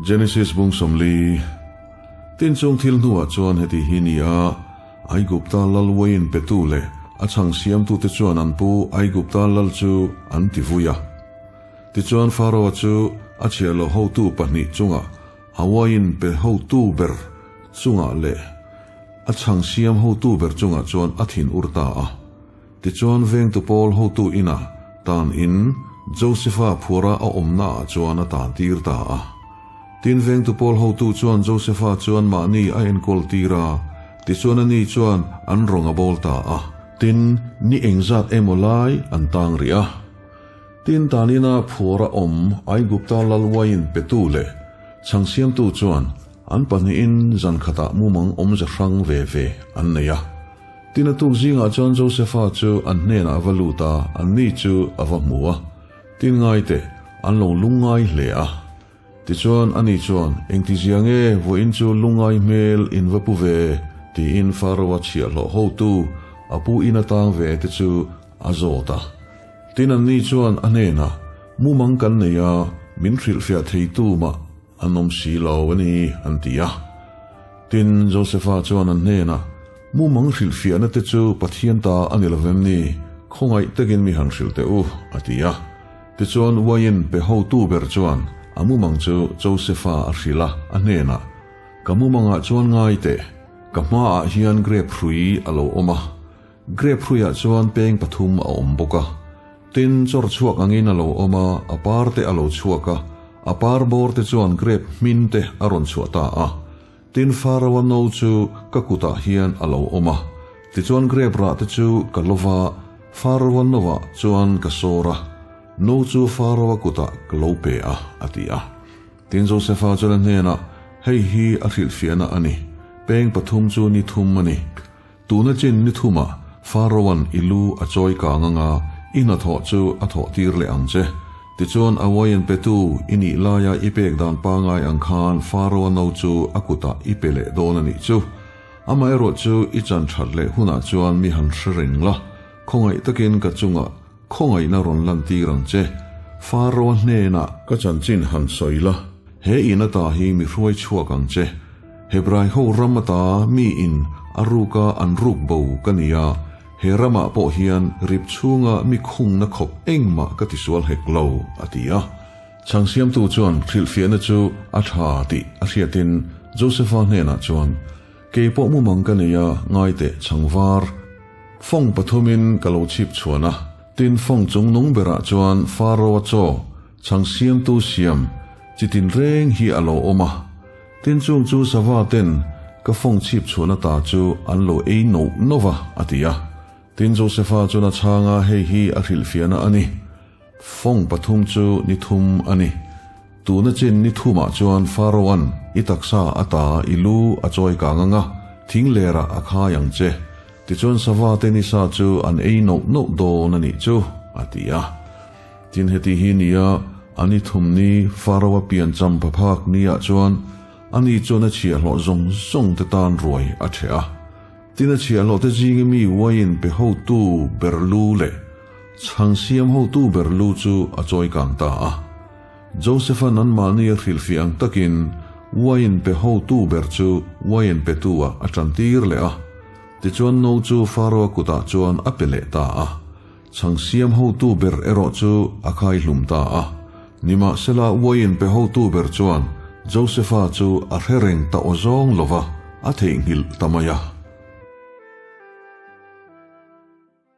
Genesis bung 40. Tin chung thil hnuah chuan heti hi ni a, Aigupta lal uaiin petu leh a chhang siamtute chuan an pu Aigupta lal chu an ti vui a. Tichuan Pharaoh-a chu a chhiahhlawh hotu pahnih chungah a uaiin pe hotu ber chungah leh a chhang siam hotu ber chungah chuan a thin ur ta a. Tichuan vengtu pawl hotu inah tan in Josefa phuara a awmna ah chuan a tan tir ta a. Tin vengtu pawl hotu chuan Josefa chuan mahni a enkawl tir a, tichuan ani chuan an rawng a bawl ta a. Tin ni engzat emaw lai an tang rih a. Tin tan ina phuara awm Aigupta lal uaiin petu leh chhangsiamtu chuan an pahnihin zan khatah mumang awmze hrang ve ve an nei a. Tin a tuk zingah chuan Josefa chu an hnenah a va lut a, anni chu a va hmu a. Tin ngai teh, an lo lungngai hle a. Tichuan ani chuan, Engtizia nge vawiin chu lungngai hmel in va pu ve? tiin Pharaoh-a chhiahhlawh hotu a pu in atang ve te chu a zawt a. Tin anni chuan a hnenah, Mumang kan nei a, min hrilhfiah theitu mah An awm si lo a ni, an ti a. Tin, Josefa chuan an hnenah, Mumang hrilhfiahna te chu Pathian ta a ni lo vem ni? Khawngaih takin mi han hrilh teh u, a ti a. Tichuan uaiin pe hotu ber chuan a mumang chu Josefa a hrilh a, a hnenah, Ka mumangah chuan ngai teh, ka hmaah hian grep hrui a lo awm a. Grep hruiah chuan peng pathum a awm bawk a. Tin, chawr chhuak angin a lo awm a, a par te a lo chhuak a, a par bawr te chuan grep hmin te a rawn chhuah ta a. Tin, Pharaoh-a no chu ka kutah hian a lo awm a. Tichuan grep rah te chu ka lo va, Pharaoh-a noah chuan ka sawr a, no chu Pharaoh-a kutah ka lo pe a, a ti a. Tin, Josefa chuan a hnenah, Hei hi a hrilhfiahna a ni, peng pathum chu ni thum a ni. Tuna chin ni thumah Pharaoh-a'n i lu a chawi kang anga i hnathawh chu a thawh tir leh ang che. Tichuan a uaiin petu i nih laia i pek dan pangai ang khan Pharaoh-a no chu a kutah i pe leh dawn a nih chu. Amaherawh chu i chan that leh hunah chuan mi han hre reng la, khawngaih takin ka chungah khawngaihna rawn lantir ang che. Pharaoh-a hnenah ka chanchin han sawi la, he in ata hi mi hruai chhuak ang che. Hebrai ho ram ata mi in a ruka an ruk bo ka ni a, he ramah pawh hian rip chhunga mi khungna khawp engmah ka tisual hek lo, a ti a. Chhangsiamtu chuan hrilhfiahna chu a tha tih a hriatin Josefa hnenah chuan, Kei pawh mumang ka nei a, ngai teh chhangvar fawng pathumin ka lo chhip chhuan a. Tin fawng chung nung berah chuan Pharaoh-a chaw chhangsiamtu siam chi tinreng hi a lo awm a. Tin chung chu sava ten ka fawng chhip chhuahna ta chu an lo ei noh noh va, a ti a. Tin Josefa chuan a chhang a, hei hi a hrilhfiahna a ni. Fawng pathum chu ni thum a ni. Tuna chin ni thumah chuan Pharaoh-a'n i taksa a ta i lu a chawi kang ang a, thing lerah a khai ang che. Tichuan sava te ni sa chu an ei noh noh dawn a nih chu, a ti a. Tin heti hi nia, a ni thum ni Pharaoh-a pian cham phaphak niah chuan ani chuan a chhiahhlawh zawng zawng te tan ruai a ṭheh a. Tin a chhiahhlawh te zinga mi uaiin pe hotu ber lu leh chhang siam hotu ber lu chu a chawi kang ta a. Joseph-a'n anmahni a hrilhfiah ang takin uaiin pe hotu ber chu uaiin petu-ah a ṭantir leh a. Tichuan no chu Pharaoh-a kutah chuan a pe leh ta a. Chhang siam hotu ber erawh chu a khai hlum ta a. Nimahsela uaiin pe hotu ber chuan Josefa chu a hre reng ta aw zawng lo va, a theihnghilh ta mai a.